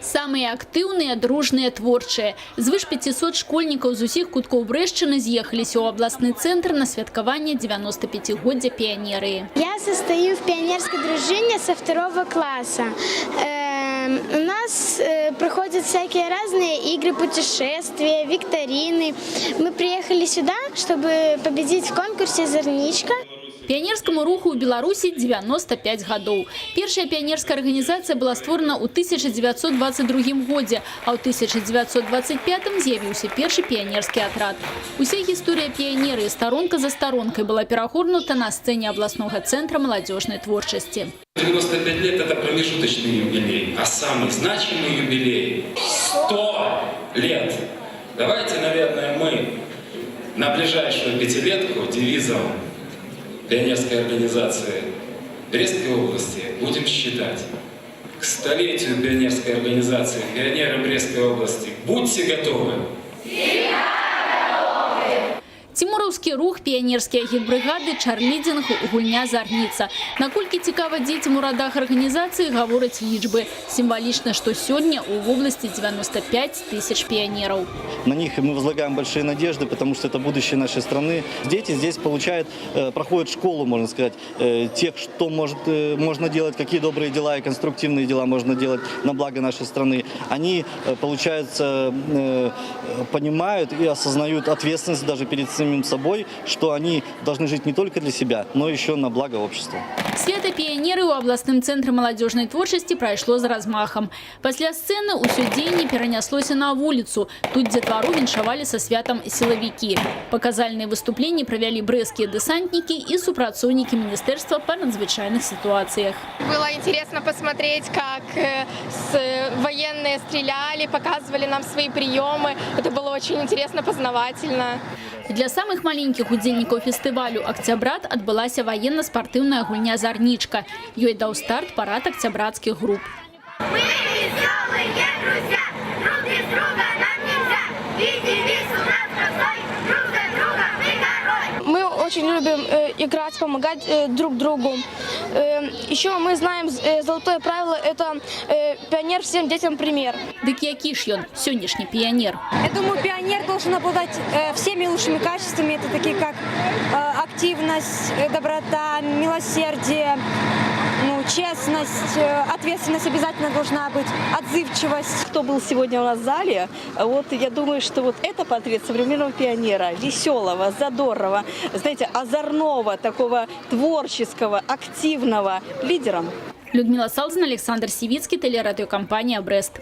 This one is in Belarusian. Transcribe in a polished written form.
Самыя актыўныя, дружныя, творчыя. Звыш 500 школьнікаў з усіх куткоў Брэшчыны з'ехаліся ў абласны цэнтр на святкаванне 95-годдзя піянерыі. Я состою в пионерской дружине со второго класса. У нас проходят всякие разные игры, путешествия, викторины. Мы приехали сюда, чтобы победить в конкурсе «Зарничка». Піянерскаму руху ў Беларусі 95 гадоў. Першая піянерская арганізацыя была створана ў 1922 годзе, а ў 1925 з'явіўся першы піянерскі атрад. Уся гісторыя піянерыі старонка за старонкай была перагорнута на сцэне абласнога цэнтра маладзёжнай творчасці. 95 лет – это промежуточный юбилей, а самый значимый юбилей – 100 лет. Давайте, наверное, мы на ближайшую пятилетку девизом пионерской организации Брестской области будем считать. К столетию пионерской организации «Пионеры Брестской области», будьте готовы! Цімураўскі рух, піянерскія агітбрыгады, чырлідзінг, гульня «Зарніца». Наколькі цікава дзецям у радах арганізацыі, гавораць лічбы. Сімвалічна, што сёння ў вобласці 95 тысяч піянераў. На них мы возлагаем большие надежды, потому что это будущее нашей страны. Дети здесь получают, проходят школу, можно сказать, тех, что можно делать, какие добрые дела и конструктивные дела можно делать на благо нашей страны. Они, получается, понимают и осознают ответственность даже перед самим собой, что они должны жить не только для себя, но еще на благо общества. Свята піянерыі ў абласным цэнтры маладзёжнай творчасці прайшло з размахам. Пасля сцэны ўсё дзеянне пераняслося на вуліцу. Тут дзетвару віншавалі са святам сілавікі. Паказальныя выступленні правялі брэсцкія дэсантнікі і супрацоўнікі Міністэрства па надзвычайных сітуацыях. Было интересно посмотреть, как военные стреляли, показывали нам свои приемы. Это было очень интересно, познавательно. Для самых маленькіх удзельнікаў фестывалю «Акцябрат» адбылася ваенна-спартыўная гульня «Зарнічка». Ёй даў старт парад акцябрацкіх груп. Мы веселые друзья, друг без друга нам нельзя. И девиз у нас простой: друг за друга мы горой. Мы очень любим играть, помогать друг другу. Еще мы знаем золотое правило – это пионер всем детям пример. Дык які ж ён, сённяшні піянер? Я думаю, пионер должен обладать всеми лучшими качествами. Это такие как активность, доброта, милосердие, ну, честность, ответственность обязательно должна быть, отзывчивость. Кто был сегодня у нас в зале, вот я думаю, что вот это портрет современного пионера, веселого, задорного, знаете, озорного, такого творческого, активного лидера. Людміла Салзна, Аляксандр Сівіцкі, тэлерадыёкампанія «Брэст».